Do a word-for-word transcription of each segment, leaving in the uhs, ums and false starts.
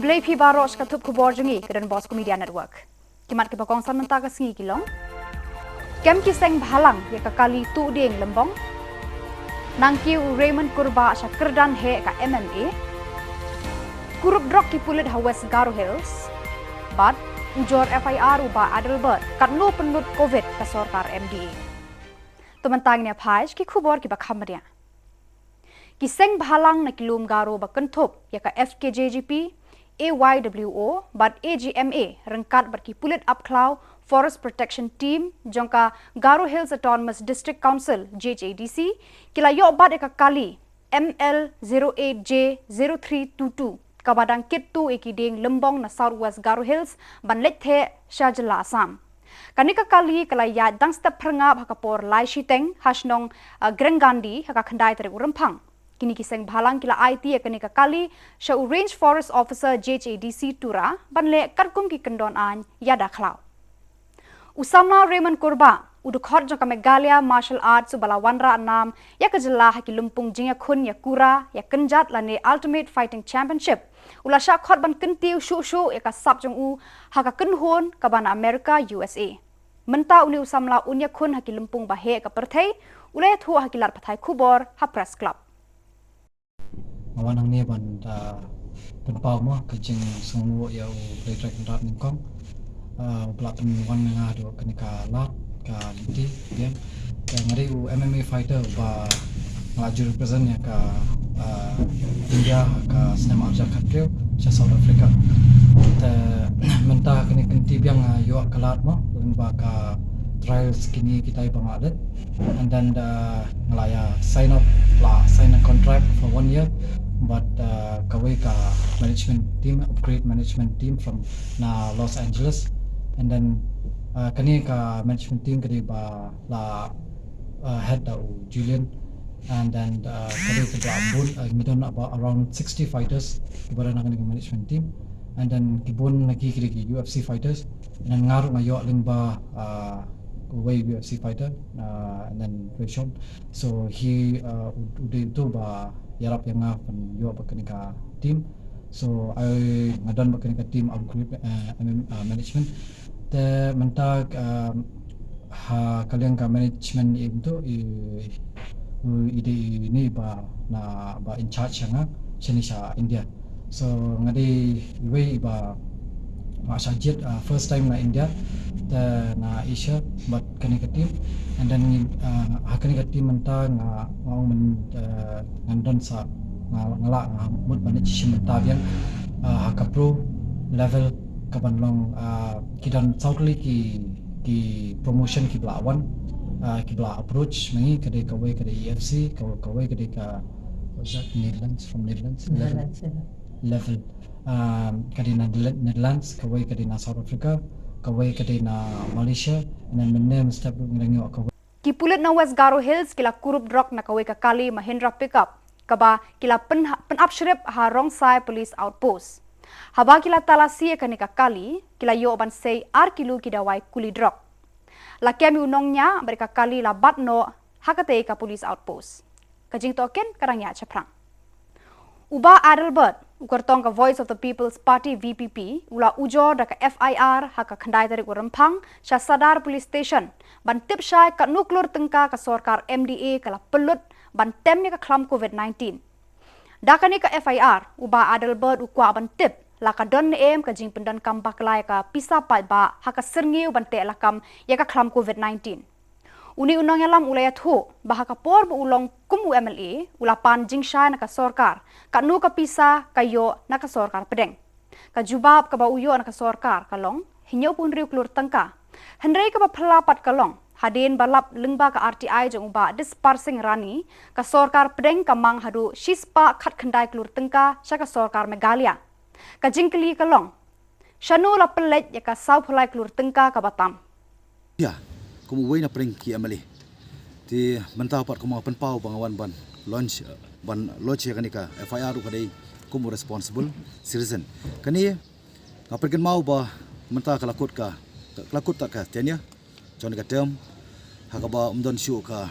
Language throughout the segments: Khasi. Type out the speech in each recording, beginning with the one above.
Khublei phi baroh sha ka thup khubor jong ngi ka Don Bosco Media Network. Ki mat kiba kongsan mynta ka sngi ki long: Kem ki seng bhalang ïa ka kali tuh dieng lymbong. Nangkiew u Raymond Kurbah sha kyrdan heh ka M M A. Kurup drok ki pulit ha West Garo Hills. Bad ujor F I R u Bah Adelbert katno pynlut covid ka sorkar M D A. To mynta ngin ïa phai sha ki khubor kiba kham bniah. Ki seng bhalang na ki lum Garo ba kynthup ïa ka F K J G P, A Y W O bad A G M A ryngkat bad ki pulit ap khlaw Forest Protection Team jong ka Garo Hills Autonomous District Council, G H A D C, ki la ïoh bat ïa ka kali M L zero eight J zero three two two kaba dang kit tuh ïa ki dieng lymbong na South West Garo Hills ban leit theh sha jylla Assam. Kane ka kali ka la ïaid dang step phyrngap ha ka por lai shiteng ha shnong, uh, Grengandi ha ka khyndai tarik u Rymphang. Kine ki seng bhalang ki la aiti ïa kane ka kali sha u Range Forest Officer G H A D C Tura ban leh katkum ki kyndon aiñ ïada khlaw. U samla Raymond Kurbah, u dkhot jong ka Meghalaya Martial Arts uba la wanrah nam ïa ka jylla ha ki lympung jingïakhun ïakura ïakynjat lane Ultimate Fighting Championship, u la shah khot ban kyntiew shuh shuh ïa ka sap jong u ha ka kynhun kaba na America, U S A. Mynta une u samla un ïakhun ha ki lympung ba heh ka pyrthei, u la ïathuh ha ki lad pathai khubor ha Press Club. Nga wan hangne ban, ah, pynpaw mo ka jingsngewnguh ïa u Blei Trai Kynrad nyngkong. Ah, u ba la pynwan ïa nga haduh kane ka lad ka lynti biang. Te nga dei u M M A fighter uba nga la ju represent ïa ka, ah, India ha ka snem arhajar khathynriew sha South Africa. Te mynta kane ka lynti biang nga ïoh ka lad mo lyngba ka trials kine kitai ba nga leit. And then, uh, nga la ïa sign up, la sign a contract for one year. But, uh, kawei ka management team, upgrade management team from na Los Angeles. And then, uh, kane ka management team ka dei ba la, uh, head da u Julian. And then, uh, ka dei kaba bun, uh, ngi don about around sixty fighters kiba don ha kane ka management team. And then ki bun na ki ki dei ki U F C fighters. And then nga ruh nga ïoh lyngba, uh, uwei U F C fighter, uh, and then Rayshon. So hi, uh, u, u dei uto ba ïarap ïa nga ban ïoh bad kane ka team. So ai nga don bad kane ka team upgrade, uh, M M, uh, management. Te mynta, um, ha ka liang ka management ïa uto i, i dei ine ba na ba in charge ïa nga shane sha India. So nga dei iwei ba nga shah jied, uh, first time na India te na Asia bad kane ka team. And then, uh, ha kane ka team mynta nga, nga ong myn, uh, ngan don sa nga, nga lah nga mut ban leit shisien mynta biang, uh, ha ka pro level kaban long, uh, ki don saw tylli ki, ki promotion kiba la wan, uh, kiba la approach ma ngi, ka dei kawei ka dei E F C, kaw-, kawei ka dei ka, what's that, Netherlands, from Netherlands? Level. Level. Um, ka dei na Netherlands, kawei ka dei na South Africa, kawei ka dei na Malaysia, and then mynne mynstep ruh ngi dang ïoh kawei. Ki pulit na West Garo Hills ki la kurup drok na kawei ka kali Mahindra pickup kaba ki la pyn-, pynap shrip ha Rongsai Police Outpost. Haba ki la talasi ïa kane ka kali, ki la ïoh ban sei ar kilo ki dawai kuli drok. La kem ïa u nongñiah bad ka kali la bat noh ha katei ka police outpost. Ka jingtohkit ka dang ïaid shaphrang. U Bah Adelbert, u kyrtong ka Voice of the People's Party, V P P, u la ujor da ka F I R ha ka khyndai tarik u Rymphang sha Sadar Police Station ban tip shai katno klur tyngka ka sorkar M D A ka la pynlut ban tem ïa ka khlam covid nineteen. Da kane ka F I R, u Bah Adelbert u kwah ban tip la ka don ne em ka jingpyndonkam bakla ïa ka pisa paidbah ha ka syrngiew ban teh lakam ïa ka khlam covid nineteen. Une u nongïalam u la ïathuh ba ha ka por ba u long kum u M L A u la pan jingshai na ka sorkar katno ka pisa ka ïoh na ka sorkar pdeng. Ka jubab kaba u ïoh na ka sorkar ka long hynñiewphew hynriew klur tyngka. Hynrei kaba phylla pat ka long, hadien ba lap lyngba ka R T I jong u Bah Dispar Singh Rani, ka sorkar pdeng ka mang haduh shispah khatkhyndai klur tyngka sha ka sorkar Meghalaya. Ka jingkylli ka long, shano la pynleit ïa ka sawphew lai klur tyngka kaba tam? Ïa, kum uwei na pdeng ki M L A. Te mynta pat kum nga pynpaw ba nga wan ban launch, ban lodge ïa kane ka F I R ruh ka dei kum u responsible citizen. Kane nga pynkynmaw ba mynta ka la kut ka, ka la kut ta ka tenure jong kane ka term, ha kaba ym don shuh ka,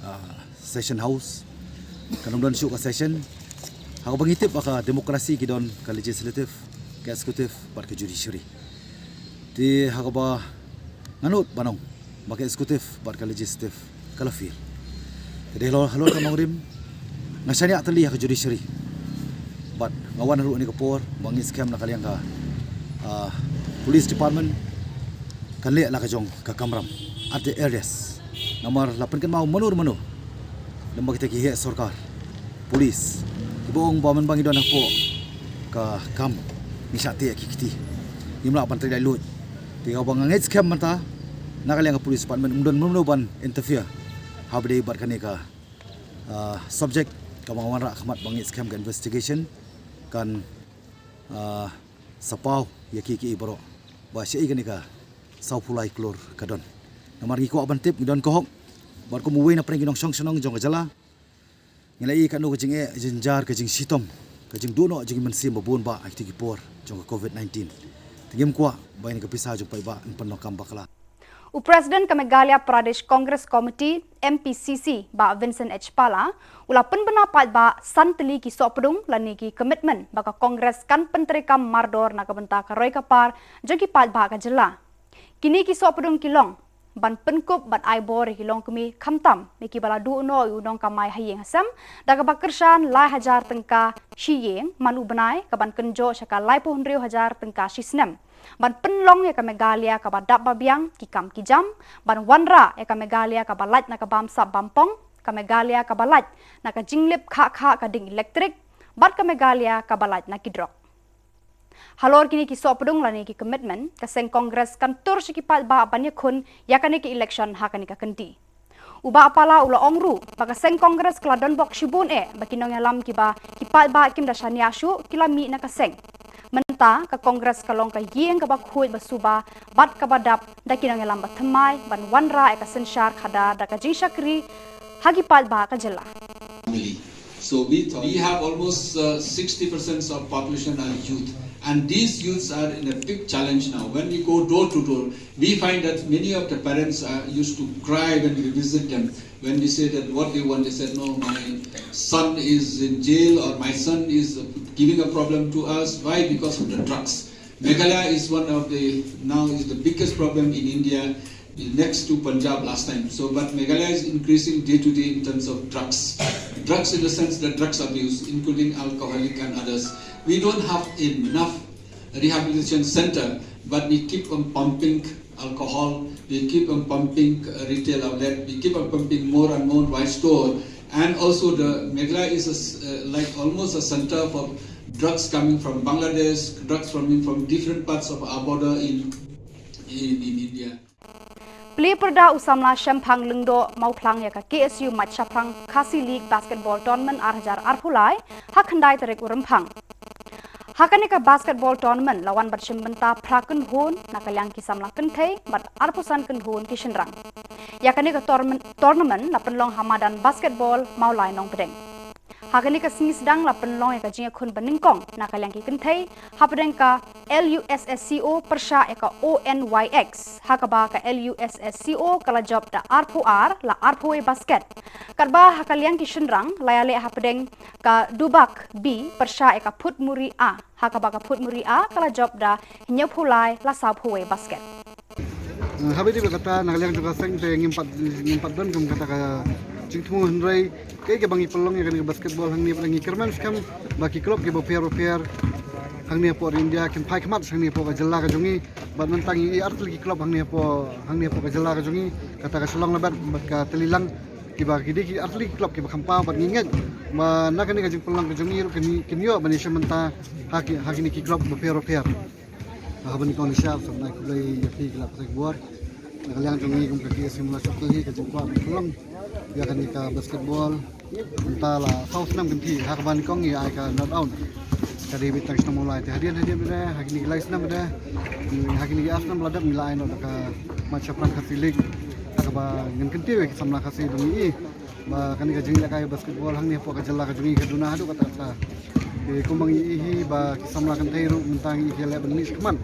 ah, session house. Kan ym don shuh ka session. Ha kaba ngi tip ba ka demokrasi ki don ka legislative, ka executive bad ka judiciary. Te ha kaba nga nud ban ong ba ka executive bad ka legislative ka la fail. Te dei halor, halor ka nongrim nga shaniah tylli ha ka judiciary. Bad nga wan ruh ha kane ka por ba nga ngeit skhem na ka liang ka, ah, police department kan leh la ka jong ka kamram at the earliest. Namar la pynkynmaw mano mano lem bad kita ki heh sorkar, police, kiba ong ba mynba ngi don hapoh ka kam ngi shah teh ki kti, ngim lah ban trei laitluid. Te kaba nga ngeit skhem mynta, na ka liang ka police department ym don mano mano ban interfere ha ba dei bad kane ka, ah, subject. Kaba nga wanrah khmat ba nga ngeit skhem ka investigation kan, ah, sa paw ïa ki ki baroh ba shaei kane ka sawphew lai klur ka don. Namar ngi kwah ban tip, ngi don ka hok bad kum uwei na pdeng ki nongshong shnong jong ka jylla, ngi la ïohi katno ka jingeh, jynjar, ka jingshitom, ka jingduh noh jong ki mynsiem ba bun ba ha kito ki por jong ka covid nineteen. Te ngim kwah ba ïa kane ka pisa jong paidbah yn pyndonkam bakla. U President ka Meghalaya Pradesh Congress Committee, M P C C, Bah Vincent H Pala, u la pynbna paidbah san tylli ki sohpdung lane ki commitment ba ka Congress kan pyntreikam mardor na ka bynta ka roi ka par jong ki paidbah ka jylla. Kine ki sohpdung ki long ban pynkup bad ai bor ïa ki longkmie, khamtam ïa kiba la duh noh ïa u nongkamai ha ïing ha sem, da kaba kyrshan lai hajar tyngka shi ïing man u bnai, kaban kynjoh sha ka laiphew hynriew hajar tyngka shi snem. Ban pynlong ïa ka Meghalaya kaba dap ba biang ki kam ki jam, ban wanrah ïa ka Meghalaya kaba lait na ka bamsap bampong, ka Meghalaya kaba lait na ka jinglip khah khah ka ding elektrik, bad ka Meghalaya kaba lait na ki drok. Halor kine ki sohpdung lane ki commitment, ka seng Congress kan tur sha ki paidbah ban ïakhun ïa kane ka election ha kane ka kynti. U Bah Pala u la ong ruh ba ka seng Congress ka la donbok shibun eh ba ki nongïalam kiba ki paidbah kim da shaniah shuh ki la mih na ka seng. Mynta ka Congress ka long ka ïing kaba khuid ba suba bad kaba dap da ki nongïalam ba thymmai ban wanrah ïa ka synshar khadar da ka jingshakri ha ki paidbah ka jylla. family. So we, th- we have almost uh, sixty percent of population are youth. And these youths are in a big challenge now. When we go door to door, we find that many of the parents are used to cry when we visit them. When we say that what they want, they said, "No, my son is in jail or my son is giving a problem to us." Why? Because of the drugs. Meghalaya is one of the, now is the biggest problem in India, next to Punjab last time. So, but Meghalaya is increasing day to day in terms of drugs. Drugs in the sense that drugs abuse, including alcoholic and others. We don't have enough rehabilitation center, but we keep on pumping alcohol, we keep on pumping uh, retail outlet, we keep on pumping more and more wine store. And also the Meghalaya is a s- uh, like almost a center for drugs coming from Bangladesh, drugs coming from different parts of our border in, in, in India. Plie pyrda u samla Shemphang Lyngdoh Mawphlang ïa ka K S U Mait Shaphrang Khasi League Basketball Tournament ar hajar arphew lai ha khyndai tarik u Rymphang. Ha kane ka basketball tournament la wan ban shim bynta phra kynhun na ka liang ki samla kynthei bad arphew san kynhun ki shynrang. Ïa kane ka tournament, tournament la pynlong ha madan basketball Mawlai Nongpdeng. Ha kane ka sngi sdang la pynlong ïa ka jingïakhun banyngkong na ka liang ki kynthei hapdeng ka L U S S C O pyrshah ïa ka O N Y X, ha kaba ka L U S S C O ka la jop da arphew ar la arphew wei basket. Katba ha ka liang ki shynrang la ïaleh hapdeng ka Dubak B pyrshah ïa ka Phutmuri A, ha kaba ka Phutmuri A ka la jop da hynñiewphew lai la sawphew wei basket. Haba ïadei bad kata na ka liang jong ka seng te ngim pat ngim pat don kum kata ka jingthmu, hynrei kaei kaba ngi pynlong ïa kane ka basketball hangne, ngi kyrmen skhem ba ki club kiba pher ba pher hangne hapoh India kin phai khmat hangne hapoh ka jylla ka jong ngi. Bad mynta ngi i artylli ki club hangne hapoh hangne hapoh ka jylla ka jong ngi, kata ka Shillong Labad bad ka Talilang, kiba ki dei ki artylli ki club kiba kham paw. Bad ngi ngeit ba na kane ka jingpynlong ka jong ngi ruh kin ïoh ban ïashim bynta ha ki ha kine ki club ba pher ba pher. Haba nyngkong ngi shah sngewbha khublei ïa phi ki lad pathai khubor. Na ka liang jong ngi kum ka K S U Mawlai Circle hi ka jingkwah ban pynlong ïa kane ka basketball. Mynta la saw snem kynthih, ha kaba nyngkong ngi ai ka not out. Ka dei beit tang shnong Mawlai, te hadien hadien beit ha kine ki lai snem beit, ha kine ki ar snem la dep ngi la ai not da ka Mait Shaphrang Khasi League. Ha kaba ngan kyntiew ïa ki samla Khasi ba ngi i ba kane ka jingïalehkai basketball hangne hapoh ka jylla ka jong ngi ka duna haduh katta katta. Te kumba ngi i hi ba ki samla kynthei ruh mynta ngi i ki ïaleh ban mih shakhmat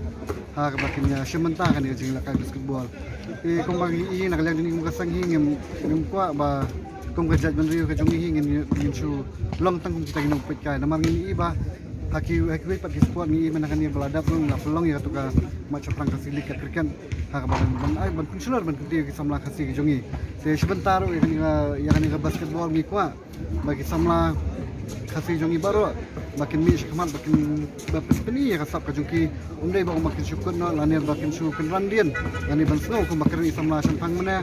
ha kaba kin ïashim bynta kane ka jingïalehkai basketball. Te kumba ngi i hi na ka liang jong ngi kum ka seng hi ngim ngim kwah ba Kum ka jaitbynriew ka jong ngi hi ngin, ngin shu long tang kum kita ki nongpeitkai. Namar ngin ïohi ba ha ki, ha kiwei pat ki sport ngi ïohi mynta kane ba la dep ruh la pynlong ïa katu ka mat shaphrang Khasi League ka cricket ha kaba ban, ban ai ban pynshlur ban kyntiew ïa ki samla Khasi ki jong ngi. Te shi bynta ruh ïa kane ka, ïa kane ka basketball ngi kwah ba ki samla Khasi jong ngi baroh ba kin mih shakhmat ba kin, ba pyn, pyni ïa ka sap ka jong ki. Ym dei ba kum ba kin shu kut noh lane ba kin shu kynran dien lane ban sngew kum ba ki rynïeng samla shemphang mynne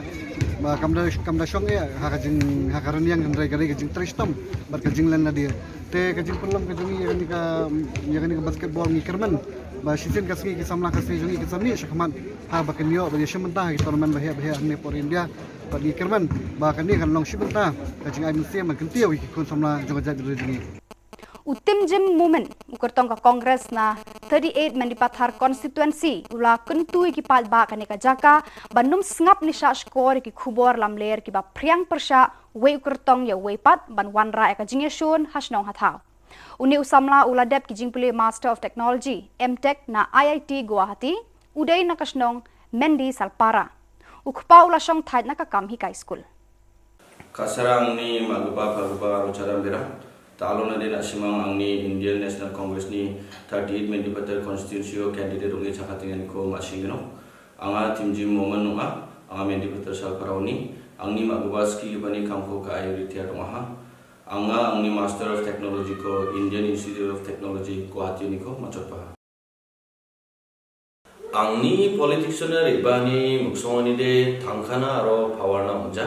ba kam da, kam da shong eh ha ka jing, ha ka rynïeng, hynrei ka dei ka jingtrei shitom bad ka jinglen lade. Te ka jingpynlong ka jong ngi ïa kane ka, ïa kane ka basketball ngi kyrmen ba shisien ka sngi ki samla Khasi jong ngi kin sa mih shakhmat ha ba kin ïoh ba ïashim bynta ha ki tournament ba heh ba heh hangne hapoh India. Bad ngi kyrmen ba kane kan long shi bynta ka jingai mynsiem ban kyntiew ïa ki khun samla jong ka jaitbynriew jong ngi. U Timjim Momin, u kyrtong ka Congress na thirty-eight Mendipathar constituency, u la kyntu ïa ki paidbah kane ka jaka ban ym sngap ne shahshkor ïa ki khubor lamler kiba phriang pyrshah uwei u kyrtong ïa uwei pat ban wanrah ïa ka jingïashun ha shnong ha thaw. Une u samla u la dep ki jingpule Master of Technology, M Tech na I I T Guwahati, u dei na ka shnong Mendi Salpara. U kpa u la shong thait na ka kam hikai skul. Ka sdang ni ma kpa, pa kpa ro chadam bera. Ta lo na de na simang ang ni Indian National Congress ni thirty-eight Mendipathar constituency o candidate ong e chaka tingan ko ma singno. Anga Timjim Momin nonga, anga Mendipathar Salpara ni, ang ni ma kpa ski bani kam ko ka ai retire nonga ha. Anga ang ni Master of Technology ko Indian Institute of Technology Guwahati ni ko ma chotpa. Ang ni politics na re bani muksong ni de thangkhana aro power na ongja.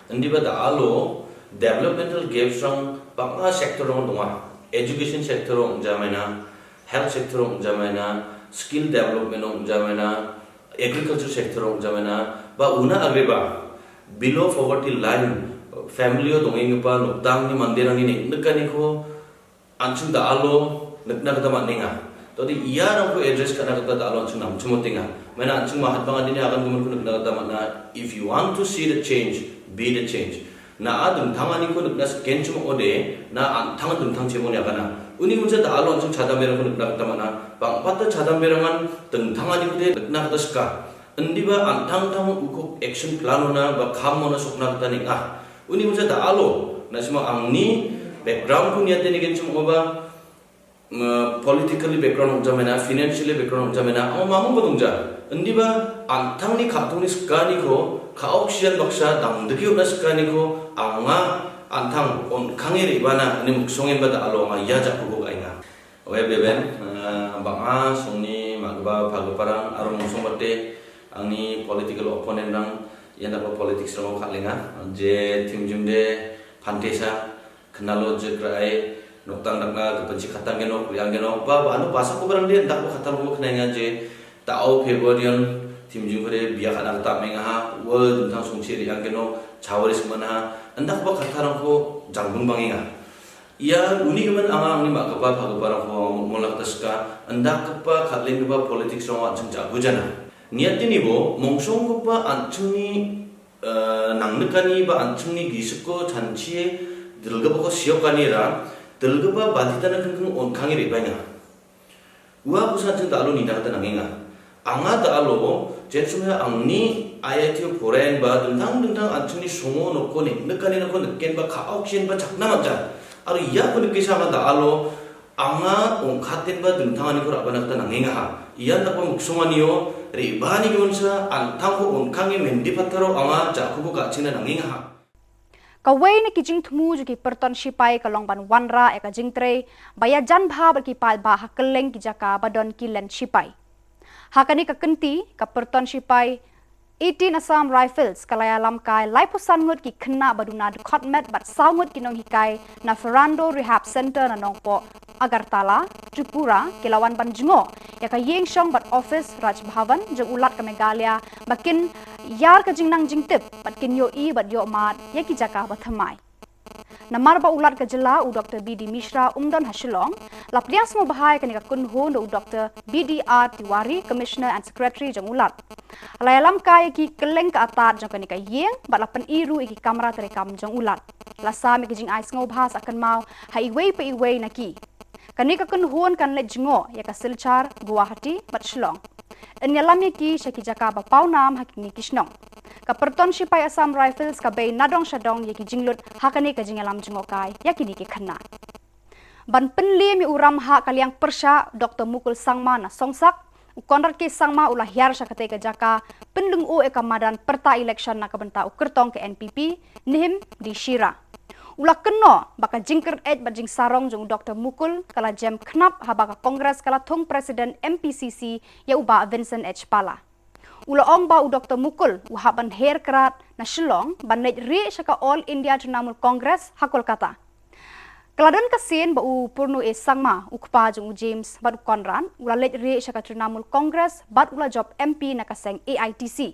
Indi ba da alo developmental gaps rang bangma sector rong donga. Education sector rong ongja maina, health sector rong ongja maina, skill development rong ongja maina, agriculture sector rong ongja maina. Ba una agre ba below poverty line, family o dongeng pa notang ni mandir ni ne nekani ko Anchung da alo, nukna kata ma ninga. To di iya rang ko address kana kata da alo anchung nam chumo tinga. Mena anchung mahat bang adini akan kumun ko nukna kata ma na, if you want to see the change, be the change. Na a dungthang ani ko nukna sken chumo ode, na anthang dungthang chemo ni akana. Uni unsa da alo anchung chadam berang ko nukna kata ma na, bang pata chadam berangan dungthang ani ko de nukna kata ska. Indi ba anthang thang u ko action plan ona ba kham ona sokna kata ning ah. Uni musa da alo na sima ang ni background ku niat ni gen chum ba, mm, politically background ong jamena, financially background ong jamena, ang ma hum ba tung ja. Indi ba anthang ni kha tung ni skani ko, kha oxygen baksa dang degi ona skani ko, anga anthang on khangi ri bana ni muksongin ba da alo anga ya ja ku ko ainga. Oe beben, eh, bang a song ni ma gba pha gba parang arong song bate ang ni political opponent rang, yang da politics rong kha lenga je tim jum de phantesa khnalo je krai noktang dak na ke penchi khatang ke nok yang ke nok ba ba anu pasang ko barang de dak ko khatang ko khnai nga je tao February tim jum ko de bia khana ta menga ha wo dum thang song chi yang ke nok chawaris mana ha andak ba khatang ko jangbung banginga. Ia uni kemen anga angni ma kepar ha kepar ko molak teska enda kepa khatling kepa politics rong an chengcha bujana. Niat tini bo mongsong kepa an chengni, eh, nang nekani ba an chengni giseko chanchie delge ba ko siokani ra delge ba badita na kengkeng on kangi ri banya. Ua pusan cheng ta alo ni dang ta nanging ah. Anga ta alo chen sung ya ang ni I I T o foreign ba dengdang dengdang an cheng ni songo no ko ni nekani no ko neken ba ka oxygen ba chakna ma jan. Aro ya ko nekisa anga ta alo anga ong khaten ba dengdang ani ko raba nak ta nanging ah. Ian ta ko muksong ani o ri ba ni ko sa an tang ko ong kangi mendi pataro anga ja ko ko ka cheng na nanging ah. Kawei na ki jingthmu jong ki pyrton shipai ka long ban wanrah ïa ka jingtrei ba ïa jan bha bad ki paidbah ha kylleng ki jaka ba don ki len shipai. Ha kane ka kynti ka pyrton shipai eighteen Assam Rifles ka la ïalam kai laiphew san ngut ki khynnah ba duna dkhot met bad saw ngut ki nonghikai na Ferrando Rehab Center na Nongpoh Agartala, Tripura, ki la wan ban jngoh ïa ka ïing shong bad office Raj Bhavan jong u Lat ka Meghalaya ba kin ïar ka jingnang jingtip bad kin ïohi bad ïoh mad ïa ki jaka ba thymmai. Namar ba u Lat ka jylla u Doctor B D Mishra um don ha Shillong, la pdiang sngewbha ïa kane ka kynhun da u Doctor B D R Tiwari, Commissioner and Secretary jong u Lat. La ïalam kai ïa ki kylleng ka atad jong kane ka ïing bad la pyni ruh ïa ki kamra treikam jong u Lat. La sam ïa ki jingai sngewbha sa kynmaw ha iwei pa iwei na ki. Kane ka kynhun kan leit jngoh ïa ka Silchar, Guwahati bad Shillong. Yn ïalam ïa ki sha ki jaka ba pawnam ha kine ki shnong. Ka pyrton shipai Assam Rifles ka bei nadong shadong ïa ki jinglut ha kane ka jingïalam jngohkai ïa kine ki khynnah. Ban pynliem ïa u ramhah ka liang pyrshah Doktor Mukul Sangma na Songsak, u Conrad K Sangma u la hiar sha katei ka jaka pynlyngngoh ïa ka madan pyrta election na ka bynta u kyrtong ka N P P, Nihim D Shira. U la kynnoh ba ka jingkyreit bad jingsarong jong u Doktor Mukul ka la jem khnap haba ka Congress ka la thung President M P C C ïa u Bah Vincent H Pala. U la ong ba u Doktor Mukul u hap ban her krad na Shillong ban leit rieh sha ka All India Trinamool Congress ha Kolkata. Ka la don ka sien ba u Purno A Sangma, u kpa jong u James bad u Conrad, u la leit rieh sha ka Trinamool Congress bad u la jop M P na ka seng A I T C.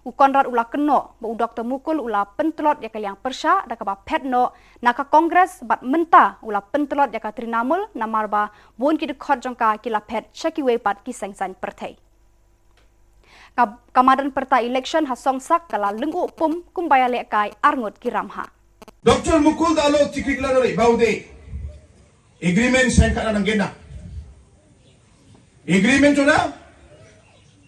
U Conrad u la kynnoh ba u Doktor Mukul u la pyntlot ïa ka liang pyrshah da kaba phet noh na ka Congress bad mynta u la pyntlot ïa ka Trinamool namar ba bun ki dkhot jong ka ki la phet sha kiwei pat ki seng saiñ pyrthei. Ka, ka madan pyrta election ha Songsak ka la lyngngoh pum kumba ïalehkai arngut ki ramhah. Doktor Mukul Dalo Tikri Kila Rori Baude. Agreement sign ka nang gena. Agreement jona.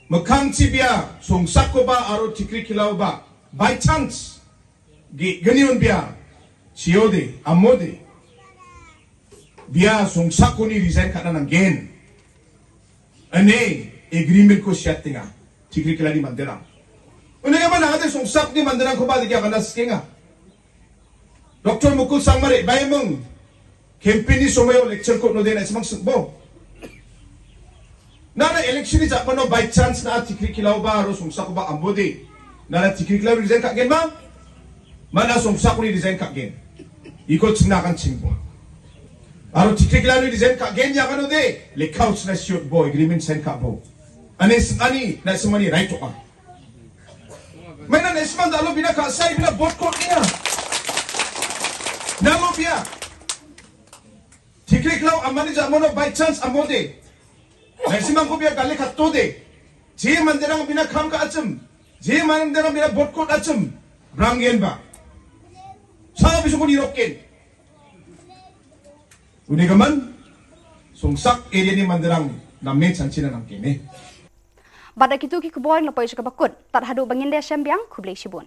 Makham chibia Songsak ko ba aro Tikri Kila ba. By chance. Gi gani un bia. Chiode, amode. Bia Songsak ko ni resign ka nang gen. Ane agreement ko siat tinga. Tikri Kila ni manderang. Une ga mana ade Songsak ni manderang ko ba de kya kana skenga. Doktor Mukul Sangma re bai mung. Campaign ni somai election ko no de na semang sengbo. Na na election ni jak mano by chance na Tikri Kila ba aro Songsak ba amode. Na na Tikri Kila resign ka gen ma. Mana Songsak ni resign ka gen. Iko chingna kan chingbo. Aro Tikri Kila ni resign ka gen ya kano de. Lekau chna siot bo agreement sign ka bo. Ane semani na semani right to. Mana na semang dalo bina ka sai bina bot kot nia. Nalo bia. Tikri Kila amani jak mano by chance amode. Na semang ko bia kale ka tode. Je manderang bina kham ka achum. Je manderang bina bot kot achum. Rang gen ba. Sa bisu ko ni roken. Une ga man Songsak area ni manderang na me chanchina nang kene. Bad da kitu ki khubor la poi sha kaba kut. Tad haduh ba ngin da shem biang, khublei shibun.